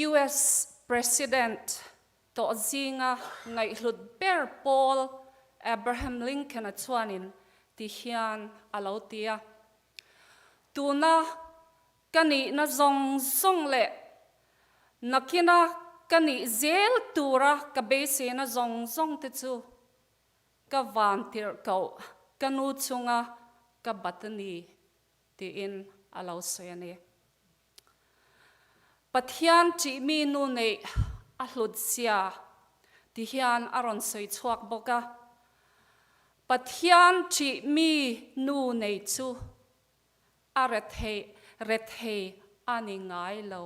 US President tawh zinga ngaihhlut ber pawl Abraham Lincoln-a chuanin ti hian a lo ti a, Tuna ka nihna zawng zawng leh nakina ka nih zel tura ka beiseina zawng zawng te chu ka van tirh koh ka nu chunga ka bat a ni tiin a lo sawi a ni. Pathian ṭihmi nu neih a hlut zia ti hian a rawn sawi chhuak bawk a. Pathian ṭihmi nu nei chu a rethei rethei a ni ngai lo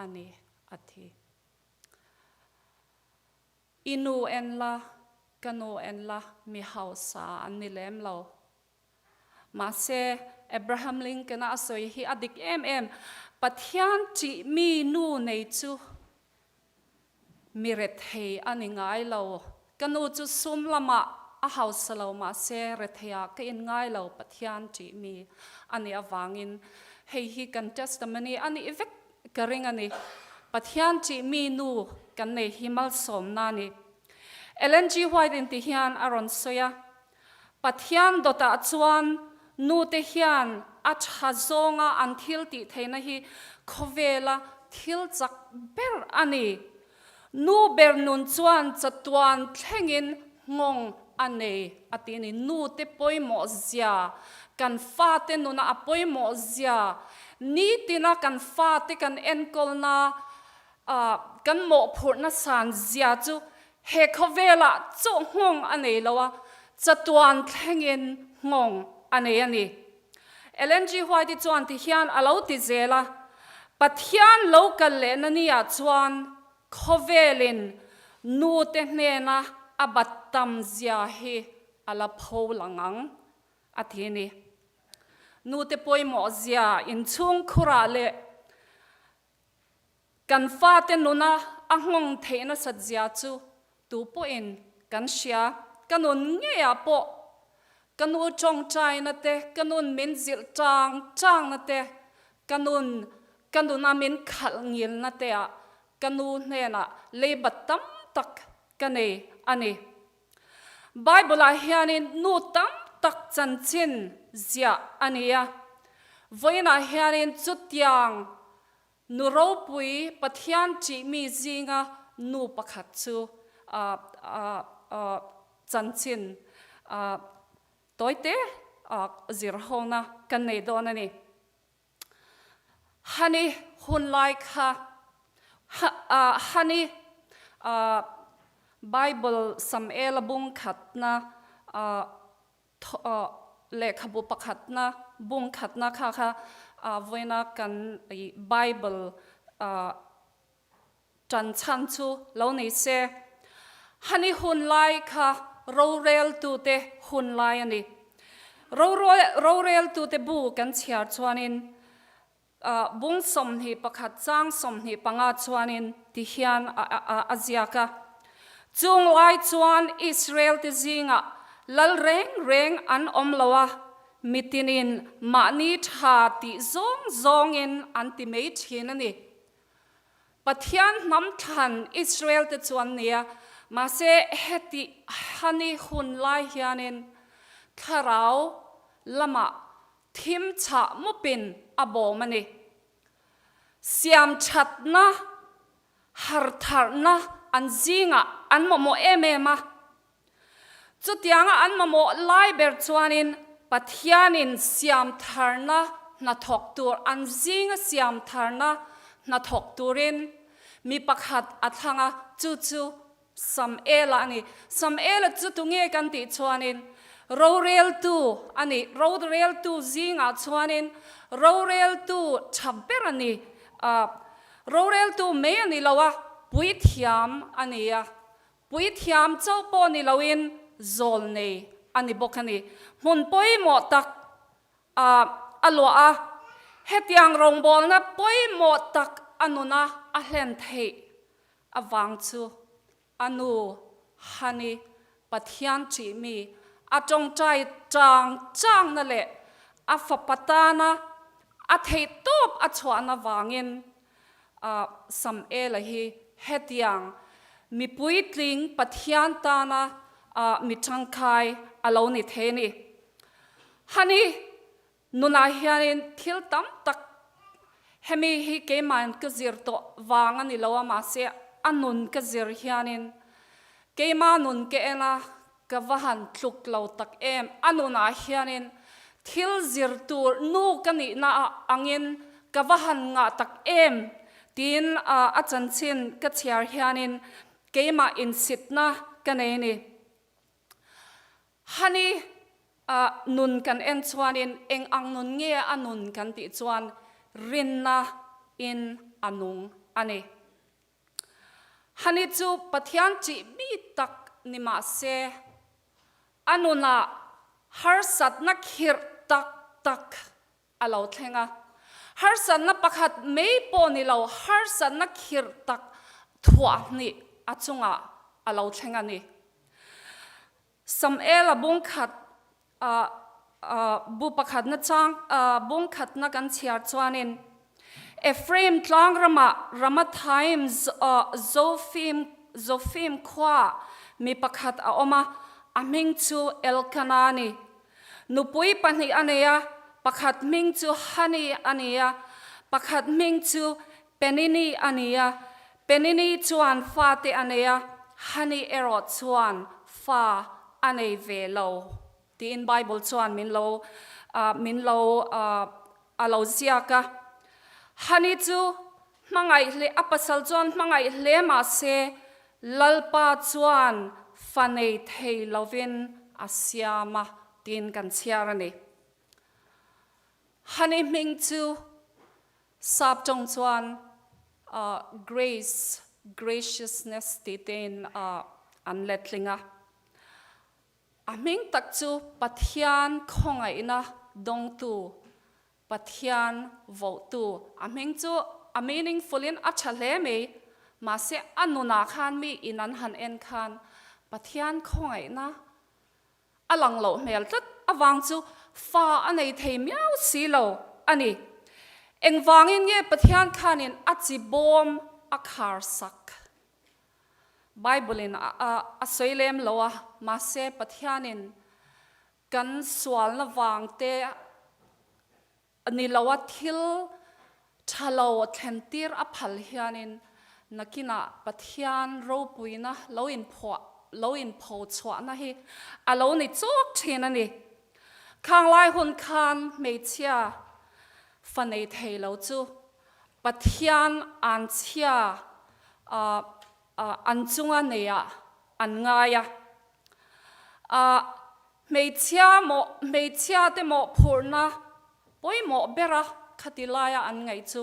a ni, a ti. I nu en la, ka nu en la, mi hausa an ni lem lo. Mahse, Abraham Lincoln-a a sawi hi a dik em em, Pathian ṭih mi nu nei chu mi rethei a ni ngai lo. Ka nu chu sum lamah a hausa lo, mahse retheiah ka in ngai lo, Pathian ṭih mi a nih avangin. Hei hi kan testimony a nih vek ka ring a ni. Pathian ṭih mi nu kan nei hi malsawmna a ni. Ellen G. White in ti hian a rawn sawi a. Pathian dawtah chuan nute hian a tha zawnga an thil tih theihna hi khawvela thil chak ber a ni. Nu ber nun chuan chatuan thlengin nghawng a nei a ti a ni. Nute pawimawh zia, kan fate nuna a pawimawh zia, nitina kan fate kan enkawlna, kan mawhphurhna san zia chu He khawvelah chaw nghawng a nei lo a, chatuan thlengin nghawng a nei a ni. Ellen G. White-i chuan ti hian a lo ti zel a, Pathian lo kal lehna niah chuan khawvelin nute hnena a bat tam zia hi a la pho lang ang, a ti a ni. Nute pawimawh zia inchhungkhurah leh Kan fate nuna a nghawng theih nasat zia chu tu pawhin kan hria. Ka nun ngeiah pawh ka nu tawngtaina te, ka nun min zilh tang tangna te, ka nun ka nuna min khalh ngilna te ah ka nu hnenah leibat tam tak ka nei a ni. Bible-ah hianin nu tam tak chanchin ziah a ni a, vawiinah hianin chutiang Nu ropui Pathian ṭihmi zinga nu pakhat chu chanchin tawite zir hona kan nei dawn a ni. Hani hunlai kha Hani Bible Samuela bung khatna Lehkhabu pakhatna, bung khatna kha kha vawiina kan Bible tan chhan chu lo ni se. Hani hun lai kha roreltute hun lai a ni. Roreltute bu kan chhiar chuanin Bung 21 chang 25 chuanin ti hian a ziak a, Chung lai chuan Israel-te zingah lal reng reng an awm lo a, mitinin mahni tha tih zawng zawngin an ti mai thin a ni. Pathian hnam thlan Israel-te chuan nia, mahse heti hani hun lai hianin thlarau lamah Thim chhah mupin a bawm a ni. Siam thatna, har tharna an zingah an mamawh em em a. Chutianga an mamawh lai ber chuanin Pathianin siam tharna hnathawk tur an zinga siam tharna hnathawk turin mi pakhat a thlang a, chu chu Samuela a ni. Samuela chu tunge kan tih chuanin roreltu a ni. Roreltu zingah chuanin roreltu tha ber a ni. Roreltu mai a ni lo a, puithiam a ni a. Puithiam chauh pawh ni loin zawlnei a ni bawk a ni. Hmun pawimawh tak a luah a, hetiang rawngbawlna pawimawh tak a nuna a hlen theih Avang chu a nu Hani Pathian ṭihmi a ṭawngṭai ṭang ṭangna leh a fapa tana a theihtawp a chhuahna vangin. Samuela hi hetiang mi puitling Pathian tana mi tangkai a lo ni thei a ni. Hani nunah hianin thil tam tak hemi hi keimahin ka zir tawh vang a ni lo a, mahse a nun ka zir hianin keima nun ka en a, Ka va han tluk lo tak em, a nunah hianin thil zir tur nu ka nihna ah angin ka va han ngah tak em tiin a chanchin ka chhiar hianin keimah insitna ka nei ni. Hani nun kan en chuanin eng ang nun nge a nun kan tih chuan rinna in a nung a ni. Hani chu Pathian ṭih mi tak ni mah se, a nunah harsatna khirh tak tak a lo thleng a. Harsatna pakhat mai pawh ni lo, harsatna khirh tak thuahhnih a chungah a lo thleng a ni. Samuel-a bungkhat bu pakhatna chang bungkhatna kan chhiar chuanin Ephraim tlang ramah Ramathaim Zofim Zofim khuaah mi pakhat a awm a, a hming chu Elkana a ni. Nupui pahnih a nei a, pakhat hming chu Hani a ni a, pakhat hming chu Penini a ni a, Penini chuan fate a nei a, Hani erawh chuan fa a nei ve lo tiin Bible chuan min lo min lo a lo ziak a. Hani chu hmangaih hle a pasal chuan hmangaih hle mah se Lalpa chuan fa nei thei lovin a siam a tiin kan chhiar a ni. Hani hming chu Sap tawng chuan grace, graciousness tih tein an letling a. A hming tak chu Pathian khawngaihna dawngtu, Pathian vohtu. A hming chu a meaningful in a tha hle mai. Mahse a nunah khan mi in an han en khan Pathian khawngaihna A lang loh hmel tlat avang chu fa a nei thei miau si lo a ni. Engvangin nge Pathian khanin a chi bawm a khar sak? Bible-in a sawi lem lo a, mahse Pathianin kan sualna vang te Ni lo a thil tha lo thlen tir a phal hianin nakinah Pathian ropuina lo inphuah lo inpho chhuahna hi a lo ni chawk thin a ni. Khang lai hun khan hmeichhia fa nei thei lo chu Pathian anchhia an chunga neiah an ngai a. Hmeichhia mawh, hmeichhia te mawhphurhna pawimawh bera khati laia an ngaih chu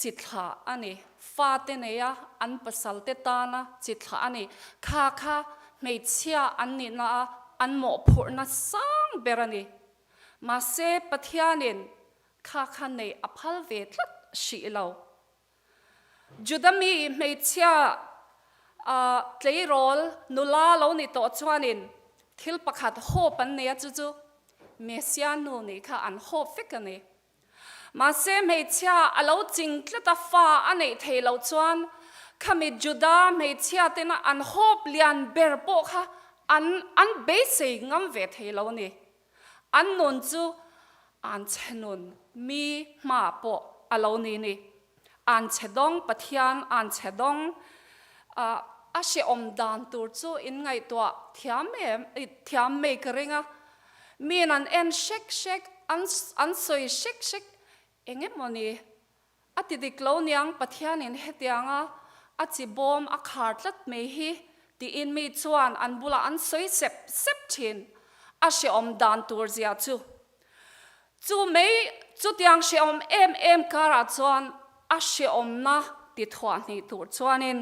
chi thlah a ni. Fate neia an pasal te tana chi thlah a ni. Kha kha hmeichhia an nihna a an mawhphurhna sang ber a ni. Mahse Pathianin kha kha neih a phal ve tlat hrih lo. Juda mi hmeichhia tleirawl nula lo ni tawh chuanin thil pakhat hope an nei a, chu chu Messia nu nih kha an hope vek a ni. Mahse hmeichhia a lo ching tlat a, fa a neih theih loh chuan khami Juda hmeichhia tena an hope lian ber pawh kha an an beisei ngam ve thei lo a ni. An nun chu an chhe nun mi hma pawh a lo ni ni. An chhe dawng Pathian an chhe dawng a hrehawm dan tur chu in ngaihtuah thiam em thiam mai ka ring a. Min an en hrek hrek an an sawi hrek hrek eng emawni A ti dik lo niang Pathianin hetianga a chi bawm a khar tlat mai hi tiin mi chuan an bulah an sawi sep sep thin. A hrehawm dan tur zia chu. Chu mai chutiang hrehawm em em karah chuan a hrehawmna ti thuah hnih tur chuanin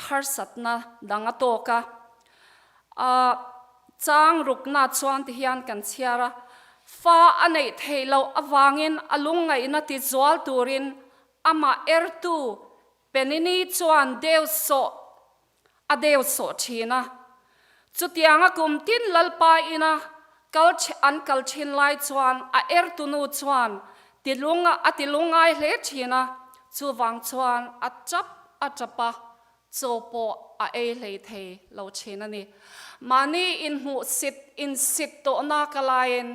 harsatna dang a tawk a. A chang rukna chuan ti hian kan chhiar a, fa a neih theih loh avangin a lungngaihna ti zual turin amah ertu Penini chuan deu sawh a deu sawh thin a. Chutianga kum tin Lalpa ina kal an kal thin lai chuan a ertu nu chuan ti lung a ti lungngai hle thin a. Chuvang chuan a tap a tap a, chaw pawh a ei hlei thei lo thin a ni. Mahni inhmuhsit insit tawhna ka laiin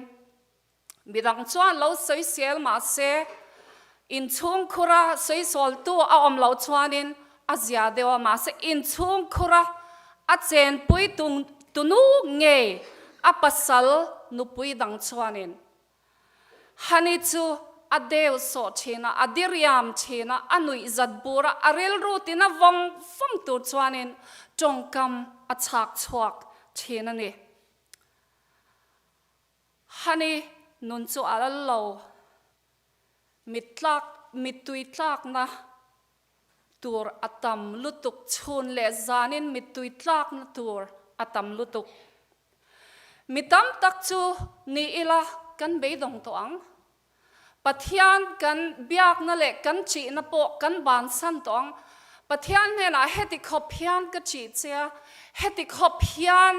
midang chuan lo sawisel mah se, inchhungkhura sawisawltu a awm loh chuanin a zia deuh a, mahse inchhungkhura a chenpui tunu ngei a pasal nupui dang chuanin Hani chu a deu sawh thin a, a diriam thin a, a nuih zat bur a, a rilru tina vawng vawng tur chuanin tawngkam a chhak chhuak thin a ni. Hani nun chu a lal lo, mittlak, mittui tlakna tur a tam lutuk, chhun leh zanin mittui tlakna tur a tam lutuk. Mi tam tak chu ni ila kan beidawng tawh ang. Pathian kan biakna leh kan chihna pawh kan bansan tawh ang. Pathian hnenah heti khawp hian ka chih che a, heti khawp hian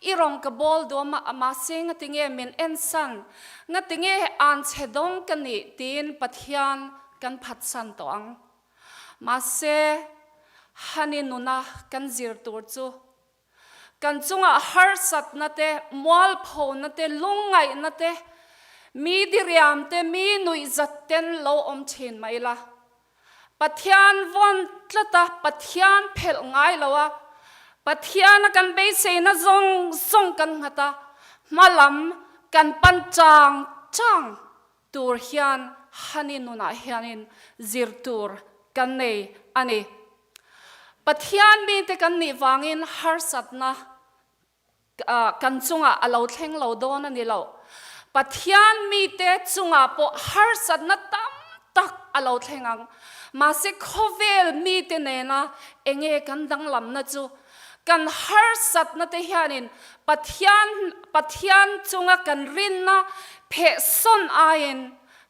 i rawn ka bawl duam a, mahse ngatinge min ensan, ngatinge anchhe dawng ka nih tiin Pathian kan phatsan tawh ang. Mahse, Hani nuna kan zir tur chu kan chungah harsatna te, mualphona te, lungngaihna te, mi diriam te, mi nuihzat ten lo awm thin mai la. Pathian vawn tlat a, Pathian phelh ngai lo a, Pathiana kan beiseina zawng zawng kan nghat a, hmalam kan pan chang chang tur hian Hani nunah hianin zir tur kan nei a ni. Pathian mite kan nih vangin harsatna kan chungah a lo thleng lo dawn a ni lo. Pathian mite chungah pawh harsatna tam tak a lo thleng ang. Mahse khawvel mite nena enge kan danglamna chu kan harsatna te hianin Pathian Pathian chunga kan rinna phehsawn aiin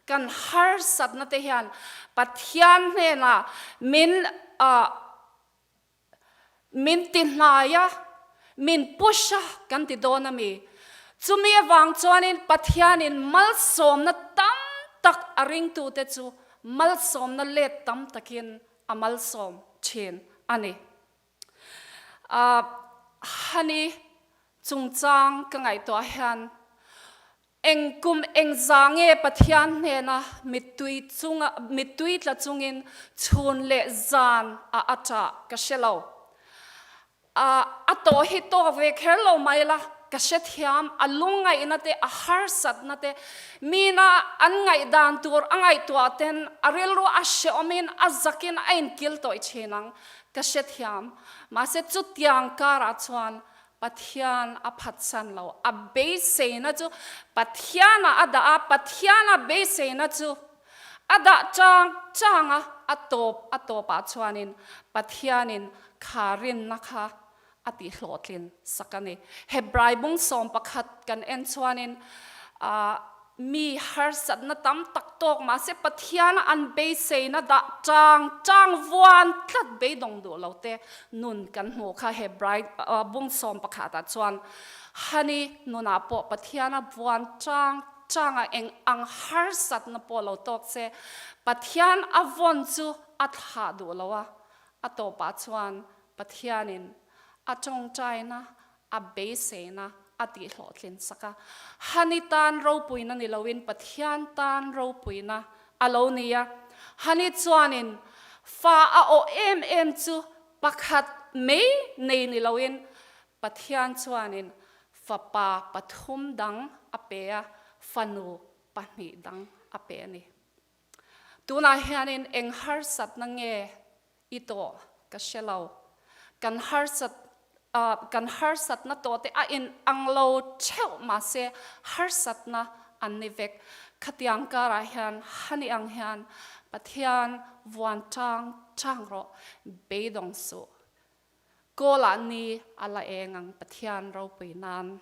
Kan harsatna te hian Pathian hnenah min min ti hnai a, min push a kan ti dawn a mi? Chumi avang chuanin Pathianin malsawmna tam tak a ringtute chu malsawmna let tam takin a malsawm thin a ni. Hani chungchang ka ngaihtuah hian Eng kum eng za nge Pathian hnena mittui chunga mittui tla chungin chhun leh zan a a ṭah ka hre lo. A a tawh hi tawk ve kher lo mai la, ka hrethiam, a lungngaihna te, a harsatna te, mina an ngaihdan tur a ngaihtuah ten a rilru a hreawmin a zakin a inkil tawih ṭhin ang, ka hrethiam. Mahse chutiang karah chuan Pathian a phatsan lo. A beiseina chu Pathianah a dah a, Pathiana beiseina chu a dah chang chang a, a tawp a tawpah chuanin Pathianin kha rinna kha a tihhlawhtlin sak a ni. Hebrai bung 11 kan en chuanin Mi harsatna tam tak tawk mahse Pathiana an beiseina dah chang chang vuan tlat beidawng duh lo te nun kan hmuh kha Hebrai bung 11 ah chuan Hani nunah pawh Pathiana vuan chang chang a eng ang harsatna pawh lo tawk se Pathian a vawn chu a thlah duh lo a, a tawpah chuan Pathianin a tawngtaina a beiseina a tihhlawhtlin sak a. Hani tan ropuina ni loin Pathian tan ropuina a lo ni a. Hani chuanin fa a awh em em chu pakhat mai nei ni loin Pathian chuanin fapa pathum dang a pe a, fanu pahnih dang a pe a ni. Tunah hianin eng harsatna nge i tawh ka hre lo. Kan harsat kan harsatna tawh te a in ang lo theuh mahse harsatna an ni vek. Khatiang karah hian hani ang hian Pathian vuan chang chang rawh beidawng suh. Kawlah ni a la eng ang Pathian ropui nan.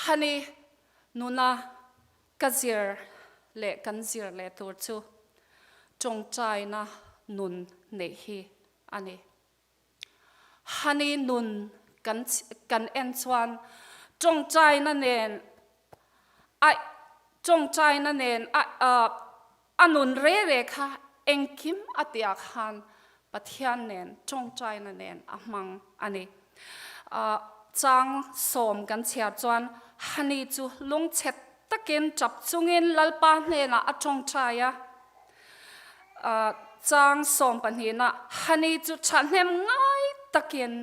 Hani nuna Ka zir leh kan zir leh tur chu tawngtaina nun neih hi a ni. Hani nun kan kan en chuan tawngtaina nen a tawngtaina nen a. A nun re re kha engkim a tih ah khan Pathian nen tawngtaina nen a hmang a ni. Chang sawm kan chhiar chuan Hani chu lungchhet takin tap chungin Lalpa hnenah a tawngtai a. Chang sawm pahnihna Hani chu thahnem ngai takin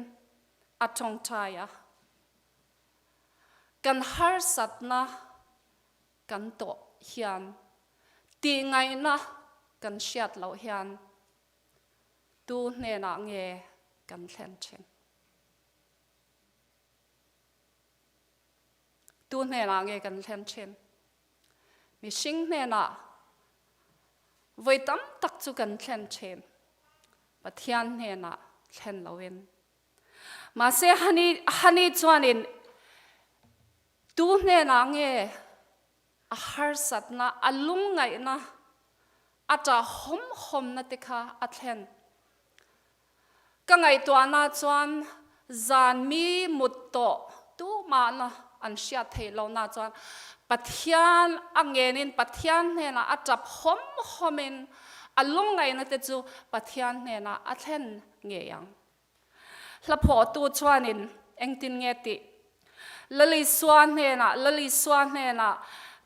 a tawngtai a. Kan harsatna kan tawh hian tihngaihna kan hriat loh hian tu hnenah nge kan thlen thin? Tu hnenah nge kan thlen thin? Mihring hnenah vawi tam tak chu kan thlen thin, Pathian hnenah thlen loin. Mahse hani hani chuanin Tu hnenah nge a harsatna, a lungngaihna, a ṭah hawm hawmna te kha a thlen? Ka ngaihtuahna chuan zan mi mut tawh tumahna an hriat theih lohna chuan Pathian a ngenin Pathian hnenah a ṭap hawm hawmin a lungngaihna te chu Pathian hnenah a thlen ngei ang. Hlaphawhtu chuanin engtin nge tih? Lalisua hnenah, Lalisua hnenah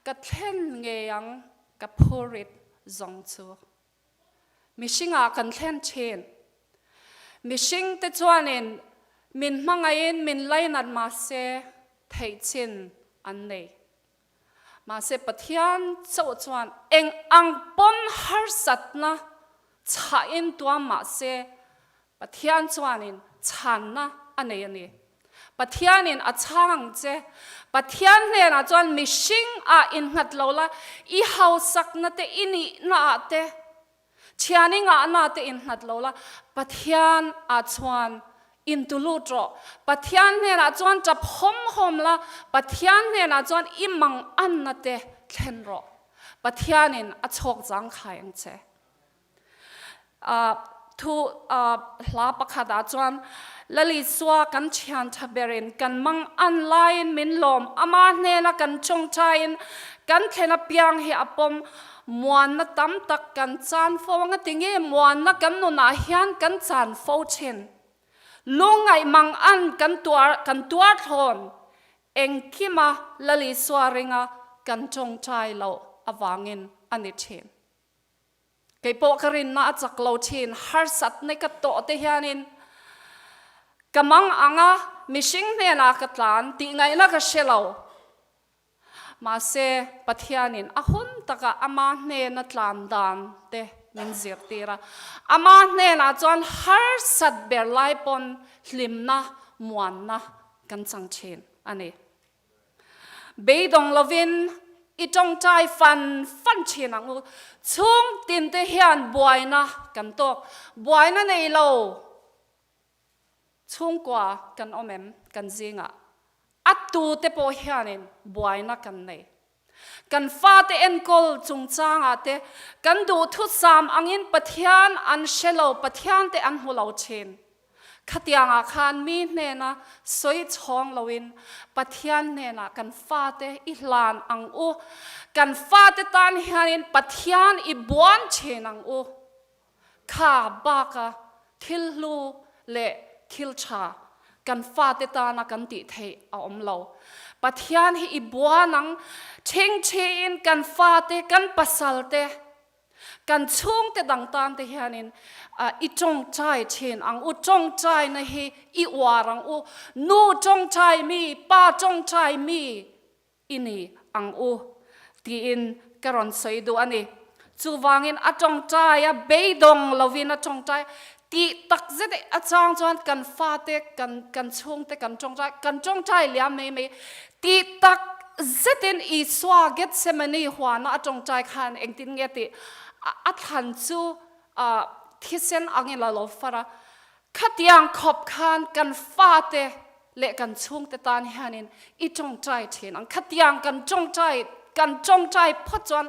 ka thlen ngei ang, ka phurit zawng chu. Mihringah kan thlen thin. Mihringte chuanin min hmangaihin min lainat mahse theih chin an nei. Mahse Pathian chauh chuan eng ang pawn harsatna chhahin tuam mahse Pathian chuanin chhanna a nei a ni. Pathianin a chhang ang che. Pathian hnenah chuan mihring ah innghat lo la, i hausakna te, i nihna ah te, Thian i ngahna te innghat lo la, Pathian ah chuan intu lut rawh. Pathian hnenah chuan tap hawm hawm la, Pathian hnenah chuan i mang anna te thlen rawh. Pathianin a chhawk zangkhai ang che. Thu hla pakhat ah chuan, Lalisua kan thian tha berin kan mang an laiin min lawm, ama hnena kan tawngtaiin kan thlen apiang hi a pawm, Muanna tam tak kan chan fo anga tinge muanna kan nunah hian kan chan fo thin. Lungngaih mang an kan tuar kan tuar thlawn engkima Lalisua ringa kan tawngtai loh avangin a ni thin. Kei pawh ka rinna a chak lo thin, harsatna ka tawh te hianin ka mang anga mihring hnenah ka tlan tih ngaihna ka hre lo. Mahse, Pathianin a hun takah ama hnena tlan dan te min zirtir a. Ama hnenah chuan harsat ber lai pawn hlimna, muanna kan chang thin a ni. Beidawng lovin i tawngtai fan fan thin ang u. Chhung tinte hian buaina kan tawk. Buaina nei lo. Chhungkua kan awm em? Kan zingah a tute pawh hianin buaina kan nei. Kan fate enkawl chungchangah te kan duhthusam angin Pathian an hre lo, Pathian te an hmu lo thin. Khatiangah khan mi hnena sawi chhawng loin Pathian hnenah kan fate i hlan ang u. Kan fate tan hianin Pathian i buan thin ang u. Kha baka thil hlu leh thil tha kan fate tana kan tih theih a awm lo. Pathian hi i buan ang, thingthiin kan fate, kan pasalte, kan chhungte dang tan te hianin i tawngtai thin ang u, tawngtaina hi i uar ang u, nu tawngtai mi, pa tawngtai mi, i ni ang u, tiin ka rawn sawi duh a ni. Chuvangin a tawngtai a, beidawng lovin a tawngtai tih tak zet a chang chuan kan fate, kan kan chhungte kan tawngtai, kan tawngtai liam mai mai. Tih tak zetin Isua Gethsemane huana a tawngtai khan engtin nge tih a thlan chu thisen angin a lo far a, Khatiang khawp khan kan fate leh kan chhungte tan hianin i tawngtai thin ang. Khatiang kan tawngtai kan tawngtai phawt chuan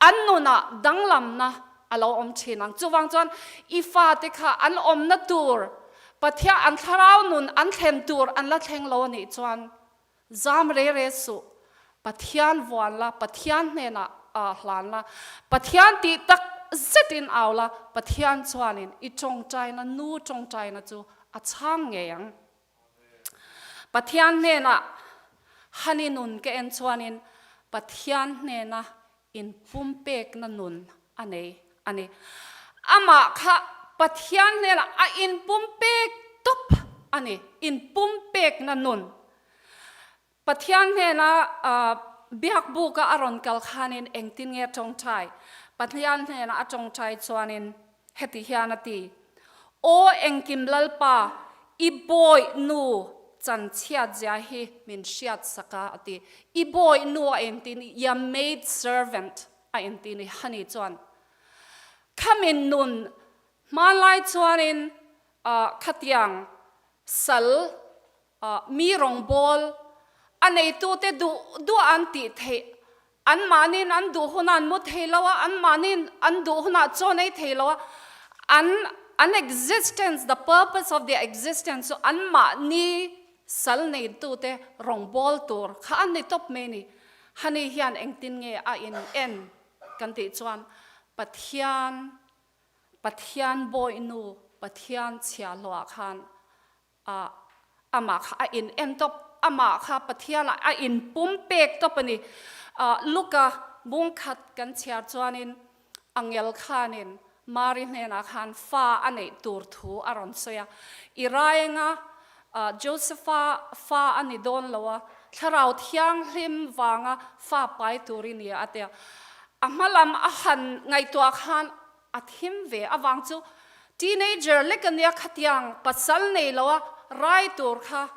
an nunah danglamna a lo awm thin ang. Chuvang chuan i fate kha an awmna tur Pathian an thlarau nun an thlen tur an la thleng lo a nih chuan zam re re suh. Pathian vuan la, Pathian hnenah. hlan la, Pathian tih tak zetin au la, Pathian chuanin i tawngtaina, nu tawngtaina chu a chhang ngei ang. Pathian hnenah Hani nun ka en chuanin Pathian hnena inpumpekna nun a nei a ni. Amah kha Pathian hnenah a inpumpek tawp a ni, inpumpekna nun. Pathian hnena biakbuka a rawn kal khanin engtin nge a tawngtai? Pathian hnena a tawngtai chuanin heti hian a ti, Aw engkim Lalpa, i bawi nu chan chhiat zia hi min hriat sak a, a ti. I bawi nu a inti ni, your maid servant a inti ni, hani chuan khamin nun hmanlai chuanin khatiang sal Mi rawngbâwl a neitute duh duh an tih theih, anmahniin an duh hunah an mu thei lo a, anmahniin an duh hunah chaw an ei thei lo a, an an existence, the purpose of their existence chu anmahni sal neitute rawngbâwl tur kha an ni tawp mai a ni. Hani hian engtin nge a in en kan tih chuan Pathian, Pathian bawihnu, Pathian chhiahhlawhah khan A, amah kha a in en tawp, amah kha Pathianah a in pum pek tawp a ni. A, Luka bung khat kan chhiar chuanin angel khanin Mari hnenah khan fa a neih tur thu a rawn sawi a. I raenga Josepha fa a ni dawn lo a, Thlarau Thianghlim vanga fa pai tur i ni a tia. A hma lam a han ngaihtuah khan A thim ve avang chu teenager lek a nia khatiang pasal nei lo a rai tur kha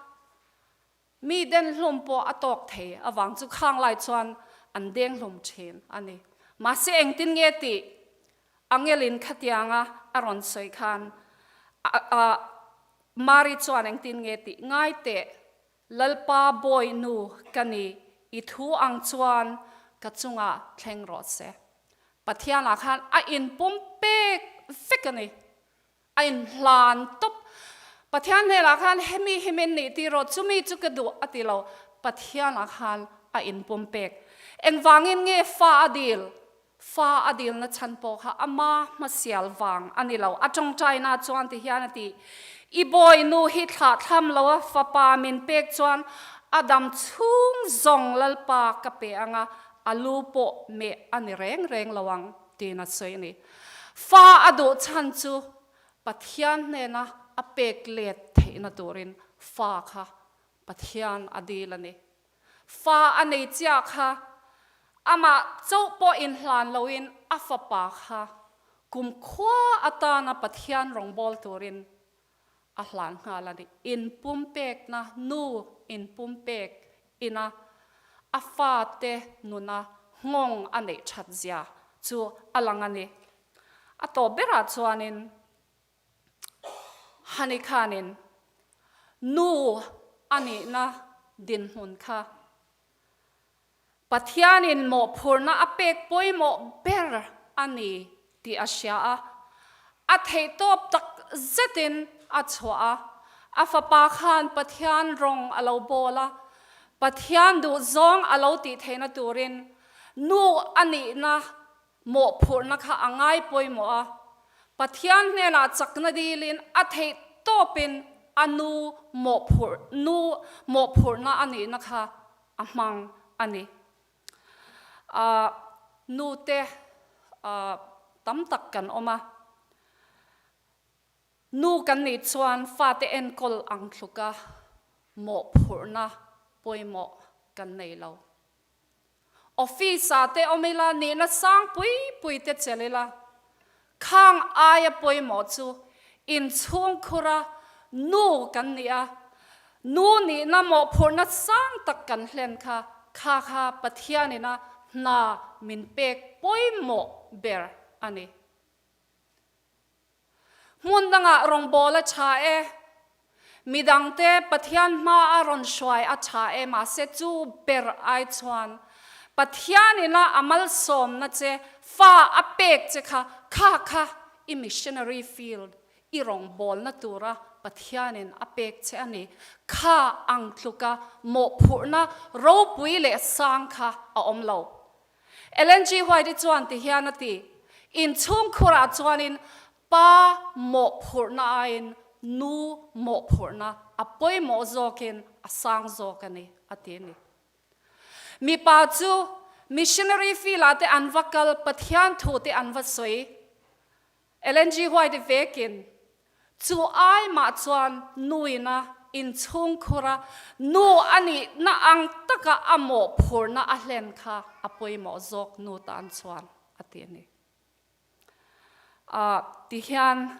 mi den hlum pawh a tawk thei avang chu khang lai chuan an deng hlum thin a ni. Mahse engtin nge tih Angelin khatianga a rawn sawi khan Mari chuan engtin nge tih ngai teh Lalpa bawi nu ka ni, i thu ang chuan ka chungah thleng rawh se. Pathianah khan a inpum pek vek a ni, a inhlan tawp. Pathian hnenah khan hemi hi min nih tir rawh, chumi chu ka duh a ti lo. Pathianah khan a inpum pek. Engvangin nge fa a dil? Fa a dilna chhan pawh kha ama hmasial vang a ni lo. A tawngtaina chuan ti hian a ti, I bawi nu hi thlah thlam lo a, fapa min pek chuan a dam chhung zawng Lalpa ka pe ang a, a lu pawh meh a ni reng reng lo ang, tiin a sawi a ni. Fa a duh chhan chu Pathian hnena a pek let theihna turin fa kha Pathian a dil a ni. Fa a nei chiah kha amah chauh pawh inhlan loin a fapa kha kumkhua atana Pathian rawngbâwl turin a hlan nghal a ni. Inpumpekna, nu inpumpek ina a fate nuna nghawng a neih that zia chu a lang a ni. A tawp berah chuanin Hani khanin nu a nihna dinhmun kha Pathianin mawhphurhna a pek pawimawh ber a ni tih a hria a, a theihtawp tak zetin a chhuah a. A fapa khan Pathian rawng a lo bawl a, Pathian duhzawng a lo tih theihna turin nu a nihna Mawhphurhna kha a ngai pawimawh a, Pathian hnenah chakna dilin a theih tawpin a nu mawhphurh nu mawhphurhna a nihna kha a hmang a ni. Ahh nute ahh tam tak kan awm a, nu kan nih chuan fate enkawl ang tluka mawhphurhna pawimawh kan nei lo. Office ah te awm ila, nihna sang pui pui te chelh ila, khang aia pawimawh chu inchhungkhura nu kan ni a, nu nihna mawhphurhna sang tak kan hlen kha, kha kha Pathianina hna min pek pawimawh ber a ni. Hmun dangah rawngbâwl a ṭha e. Mi dangte Pathian hmaa rawn hruai a ṭha e, mahse chu ber ai chuan Pathianina a malsâwmna che fa a pêk che kha, kha kha i missionary field, i rawngbâwlna tura Pathianin a pêk che a ni. Kha ang tluka mawhphurhna ropui leh sâng kha a awm lo. Ellen G. White-i chuan ti hian a ti, Inchhungkhurah chuanin pa mawhphurhna aiin nu mawhphurhna a pawimawh zawkin a sang zawk a ni, a ti a ni. Mipa chu missionary field-ah te an va kal, Pathian thu te an va sawi. Ellen G. White vekin, Chu ai mah chuan nuina inchhungkhura nu a nihna ang taka a mawhphurhna a hlen kha a pawimawh zawk nu tan chuan a ti a ni. Ti hian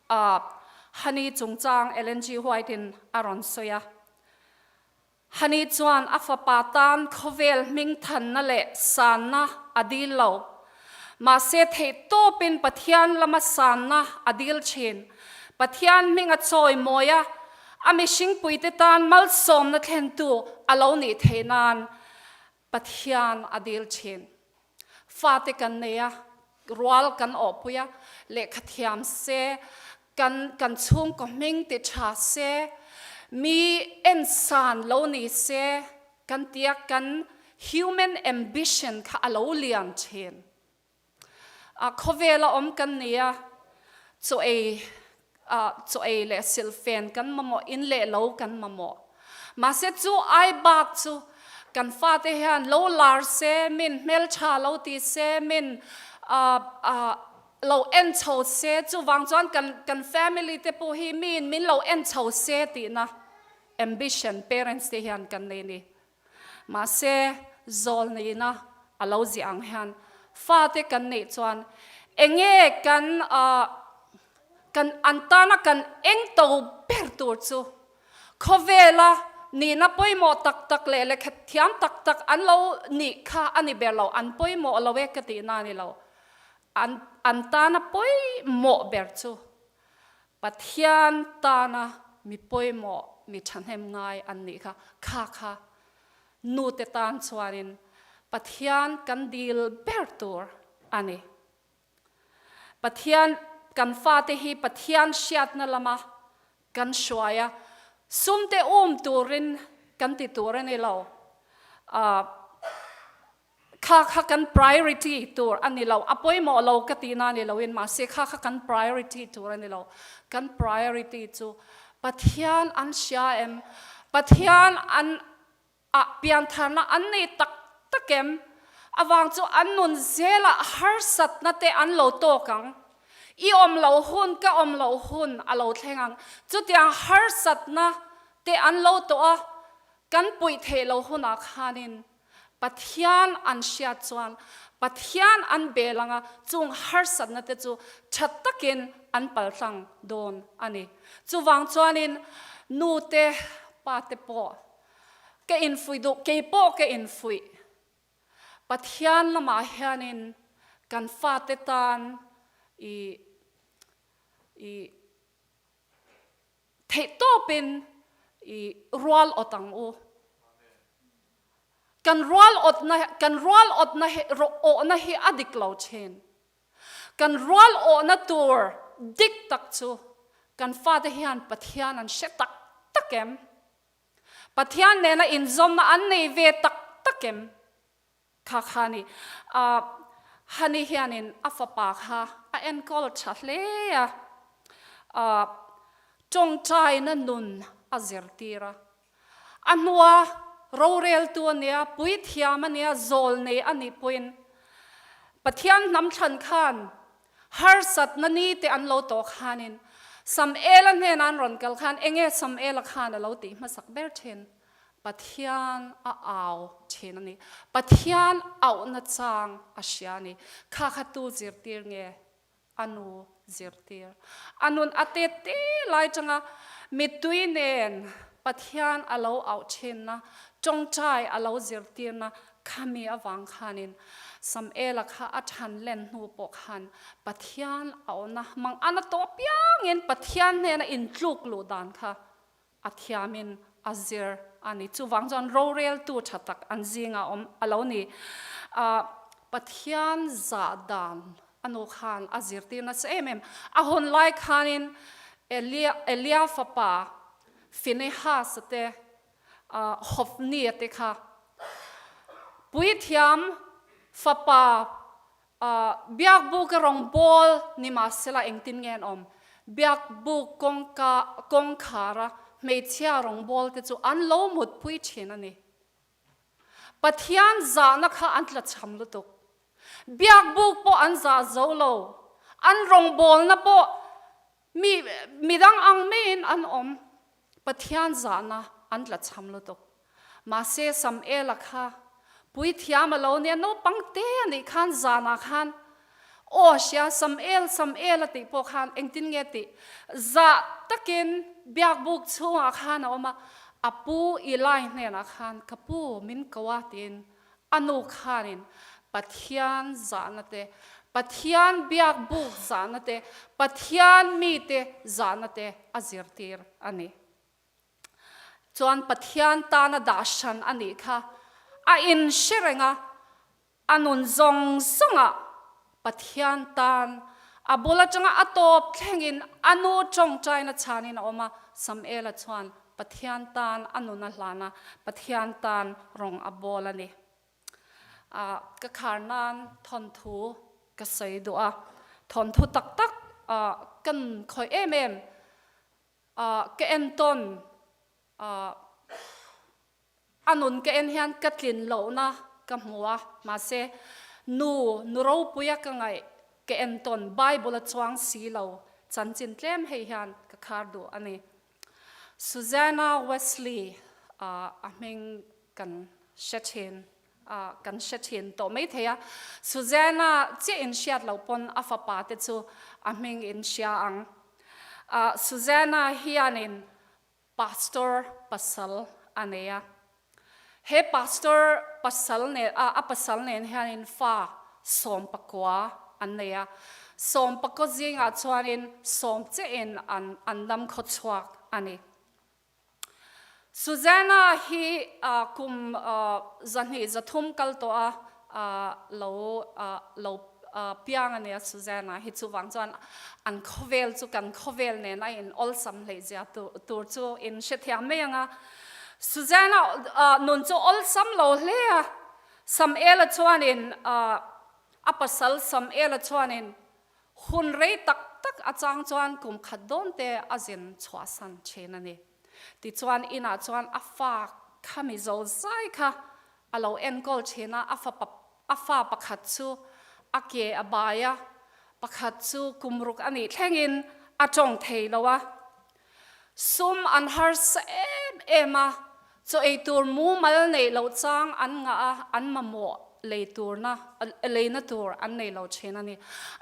Honey chungchang Ellen G. White-in a rawn sawi a. Hani chuan a fapa tan khawvel hmingthanna leh sanna a dil lo. Mahse theihtawpin Pathian lama sanna a dil thin. Pathian hming a chawi mawi a, a mihringpuite tan malsawmna thlentu a lo nih theih nan Pathian a dil thin. Fate kan nei a, rual kan awhpui a, lehkha thiam se, kan kan chhungkaw hming ti tha se, mi ensan lo ni se kan tia kan human ambition kha a lo lian thin. A khawvela awm kan ni a, chaw ei chaw ei leh silhfen kan mamawh, in leh lo kan mamawh. Mahse chu ai bak chu kan fate hian lo lar se, min hmeltha lo ti se, min lo en chho se, chuvang chuan kan kan family te pawh hi miin min lo en chho se tihna ambition parents te hian kan nei a ni. Mahse, zawl neihna a lo ziah ang hian fate kan neih chuan enge kan kan an tana kan eng to ber tur chu khawvela nihna pawimawh tak tak leh lehkha thiam tak tak an lo nih kha a ni ber lo, an pawimawh lo e ka tihna a ni lo. An an tana pawimawh ber chu Pathian tana mi pawimawh, mi thahnem ngai an nih kha, kha kha nute tan chuanin Pathian kan dil ber tur a ni. Pathian, kan fate hi Pathian hriatna lama kan hruai a, sumte um turin kan ti tur a ni lo. Kha kha kan priority tur a ni lo, a pawimawh lo ka tihna a ni loin mahse kha kha kan priority tur a ni lo. Kan priority chu Pathian an hria em? Pathian an ah piantharna an nei tak tak em? Avang chu an nun zelah harsatna te an lo tawk ang. I awm loh hun ka awm loh hun a lo thleng ang. Chutiang harsatna te an lo tawh a, kan puih theih loh hunah khanin Pathian an hriat chuan Pathian an bel anga chung harsatna te chu tha takin an paltlang dawn a ni. Chuvang chuanin nu te pa te pawh ka infuih duh, kei pawh ka infuih. Pathian lamah hianin kan fate tan i i Theihtawpin i rual awt ang u. Kan rual awtna kan rual awtna hi awhna hi a dik lo thin. Kan rual awhna tur dik tak chu kan fate hian Pathian an hre tak tak em? Pathian nena inzawmna an nei ve tak tak em? Kha kha ni. Ahh Hani hianin a fapa kha a enkawl tha hle a, ahh tawngtaina nun a zirtir a. A hnua roreltu a nia, puithiam a nia, zawl nei a nih pawhin Pathian hnam thlan khan harsatna ni te an lo tawh khanin Samuela hnenah an rawn kal khan enge Samuela khan a lo tih hmasak ber thin? Pathian a au thin a ni. Pathian auhna chang a hria a ni. Kha kha tu zirtir nge? A nu zirtir. A nun a te te lai tanga mittui nen Pathian a lo auh thinna, tawngtai a lo zirtirna khami avang khanin Samuela kha a than len hnu pawh khan Pathian auhna mang ana tawh piangin Pathian hnena intluk luh dan kha A thiamin a zir a ni. Chuvang chuan roreltu tha tak an zingah awm a lo ni. Pathian zah dan a nu khan a zirtir nasa em em. A hun lai khanin Elia Elia fapa Phinehas-a te, Hophni-a te kha puithiam. Fapa Biakbuka rawngbawl ni mahsela engtin nge an awm? Biakbuk kawngka kawngkhara hmeichhia rawngbawl te chu an lo mutpui thin a ni. Pathian zahna kha an tlachham lutuk. Biakbuk pawh an zah zo lo. An rawngbawlna pawh mi midang ang maiin an awm. Pathian zahna an tlachham lutuk. Mahse Samuela kha puithiam a lo nia, naupang te a nih khan zanah khan aw hria Samuel, Samuel a tih pawh khan engtin nge tih zah takin biakbuk chhungah khan a awm a, a pu Eli hnenah khan ka pu min ko a tiin a nu khanin Pathian zahna te, Pathian biakbuk zahna te, Pathian mite zahna te a zirtir a ni. Chuan Pathian tana dah hran a nih kha a inhre reng a, a nun zawng zawngah Pathian tan a bul atanga a tawp thlengin a nu tawngtaina chhanin a awm a, Samuela chuan Pathian tan a nun a hlan a, Pathian tan rawng a bawl a ni. Ka khar nan thawnthu ka sawi duh a, thawnthu tak tak kan khawih em em. Ka entawn a nun ka en hian ka tlin lohna ka hmu a, mahse nu nu ropuia ka ngaih ka entawn Bible a chuang si lo chanchin tlem hei hian ka khar duh a ni. Susanna Wesley a hming kan hre thin kan hre thin tawh maithei a, Susanna chiah in hriat loh pawn a fapa te chu a hming in hria ang. Susanna hianin pastor pasal a nei a, he pastor pasal nen a pasal nen hianin fa sawmpakua an nei a, sawmpakaw zingah chuanin sawm chiahin an an dam khawchhuak a ni. Susanna hi kum 200 300 kal tawh a lo lo piang a nia Susanna hi chuvang chuan an khawvel chu kan khawvel nen a in awlsam hleih zia tur chu in hrethiam mai ang a. Susanna nun chu awlsam lo hle a, Samuela chuanin a pasal Samuela chuanin Hun rei tak tak a chang chuan kum khat dawn te a zin chhuahsan thin a ni. Tichuan inah chuan a fa kha mi zo zai kha a lo enkawl thin a, a fapa a fa pakhat chu a ke a bai a, pakhat chu kum ruk a nih thlengin a tawng thei lo a. Sum an harsa em em a, chaw ei tur mumal neih loh chang an ngah a, an mamawh lei turna leina tur an nei lo thin a ni.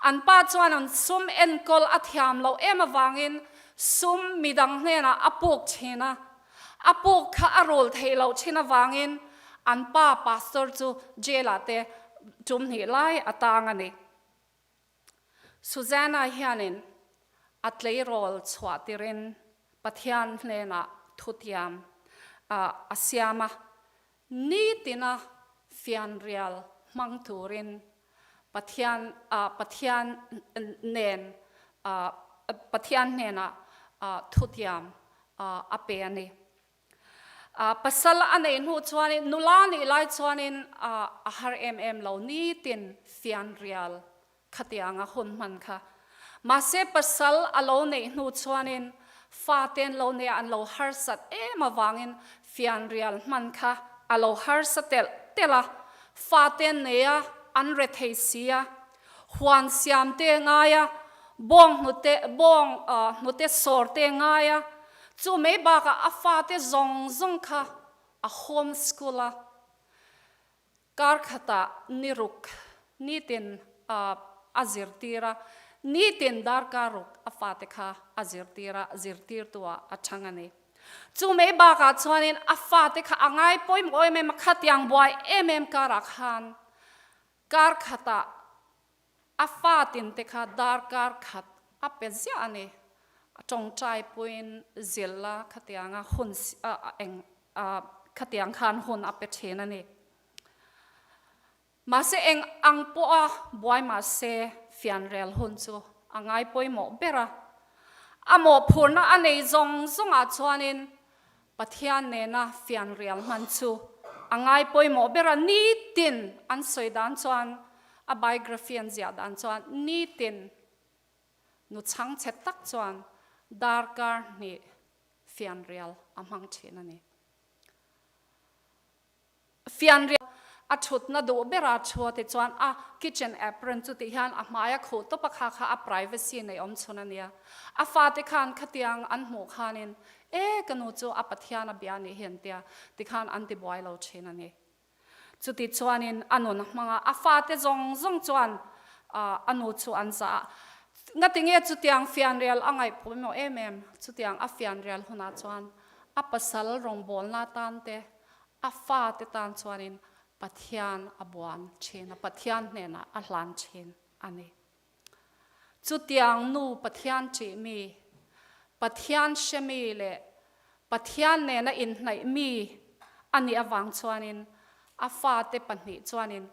An pa chuan an sum enkawl a thiam loh em avangin sum midang hnenah a puk thin a, a puk kha a rul theih loh thin avangin an pa pastor chu jail ah te tum hnih lai a tang a ni. Susanna hianin a tleirawl chhuah tirin Pathian hnenah thutiam a siam a, nitina fianrial hmang turin Pathian Pathian nen Pathian hnenah thutiam a pe a ni. Pasal a neih hnu chuanin nula nih lai chuanin a har em em lo nitin fianrial khatianga hun hman kha. Mahse pasal a lo neih hnu chuanin faten lo neia an lo harsat em avangin fianrial hman kha a lo harsa telh telh a, faten neia an rethei si a, huan siam te ngai a, bawng hnute bawng hnute sawr te ngai a, chu mai bakah a fate zawng zawng kha a home school a, kar khatah ni ruk nitin a zirtir a, nitin darkar ruk a fate kha a zirtir a, zirtirtu ah a chang a ni. Chu mai bakah chuanin a fate kha a ngai pawimawh em em a, khatiang buai em em karah khan Kar khatah a fa tinte kha darkar khat a pe ziah a ni. A tawngtai puiin zilla khatianga hun eng khatiang khan hun a pe thin a ni. Mahse eng ang pawha buai mahse fianrel hun chu a ngai pawimawh ber a. A mawhphurhna a nei zawng zawngah chuanin Pathian nena fianrial hman chu a ngai pawimawh ber a, nitin an sawi dan chuan a biography an ziah dan chuan nitin nu chhangchhe tak chuan darkar hnih fianrial a hmang thin a ni. Fianrial a thutna duh bera thu a ti chuan a kitchen apron chu tih hian a hmai a khuh tawp a, kha kha a privacy nei awm chhun a nia. A fate khan khatiang an hmuh khanin e ka nu chu a Pathian a bia nih hi an tia tikhan an ti buai lo thin a ni. Chuti chuanin a nun a hmang a, a fate zawng zawng chuan a nu chu an zah a. Ngatinge chutiang fianrial a ngaih pawimawh em em? Chutiang a fianrial hunah chuan a pasal rawngbawlna tan te, a fate tan chuanin Pathian a buan thin a, Pathian hnenah a hlan thin a ni. Chutiang nu Pathian ṭih mi, Pathian hre mi leh Pathian nena inhnaih mi a nih avang chuanin a fate pahnih chuanin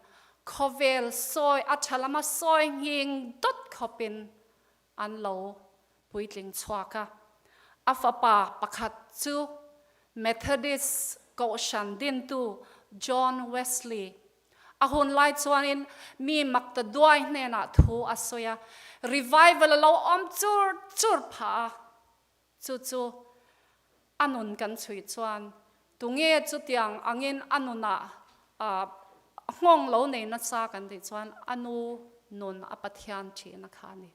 khawvel sawi a ṭha lama sawi nghing dawt khawpin an lo puitling chhuak a. A fapa pakhat chu Methodist Kohhran dintu John Wesley A hun lai chuanin mi mak ta duai hnenah thu a sawi a, revival a lo awm chur chur phah a. Chu chu a nun kan chhui chuan tunge chutiang angin a nunah nghawng lo nei nasa kan tih chuan a nu nun a Pathian thihna kha a ni.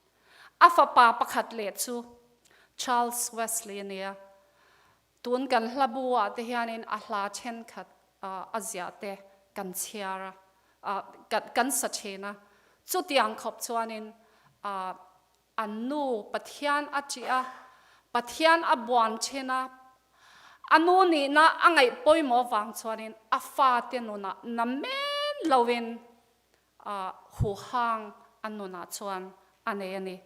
A fapa pakhat leh chu Charles Wesley a ni a, Tun kan hla bu ah te hianin a hla thenkhat a ziah te kan chhiar a, kan sa thin a. Chutiang khawp chuanin an nu Pathian a ṭih a, Pathian a buan thin a, a nu nihna a ngaih pawimawh vang chuanin a fate nunah na men loin huhang a nunah chuan a nei a ni.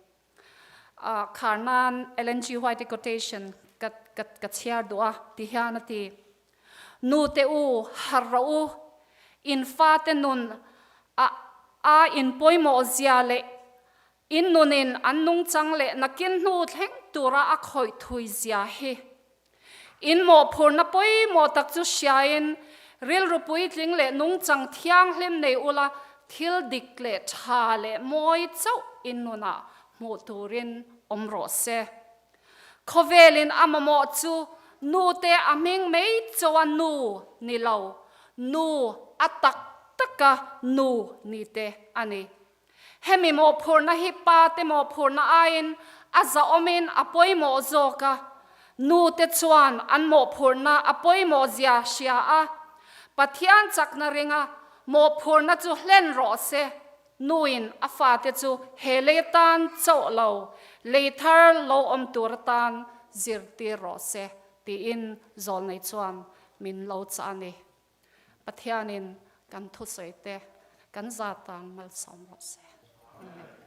Khar nan Ellen G. White quotation ka ka ka chhiar duh a, ti hian a ti, Nu te u, harh rawh u, in fate nun a a in pawimawh zia leh in nunin an nungchang leh nakin hnu thleng tura a khawih thui zia hi. In mawhphurhna pawimawh tak chu hriain rilru puitling leh nungchang thianghlim nei ula thil dik leh tha leh mawi chauh in nunah hmuh turin awm rawh se. Khawvelin a mamawh chu nute a hming mai chawa nu ni lo, nu a tak taka nu ni te a ni. Hemi mawhphurhna hi pa te mawhphurhna aiin a zahawmin a pawimawh zawk a, nu te chuan an mawhphurhna a pawimawh zia hria a, Pathian chakna ringa mawhphurhna chu hlen rawh se. Nuin a fate chu he lei atan chauh lo, lei thar lo awm tur atan zirtir rawh se tiin zawlnei chuan min lo chah a ni. Pathianin kan thusawi te kan zatan malsawm rawh se. Amen.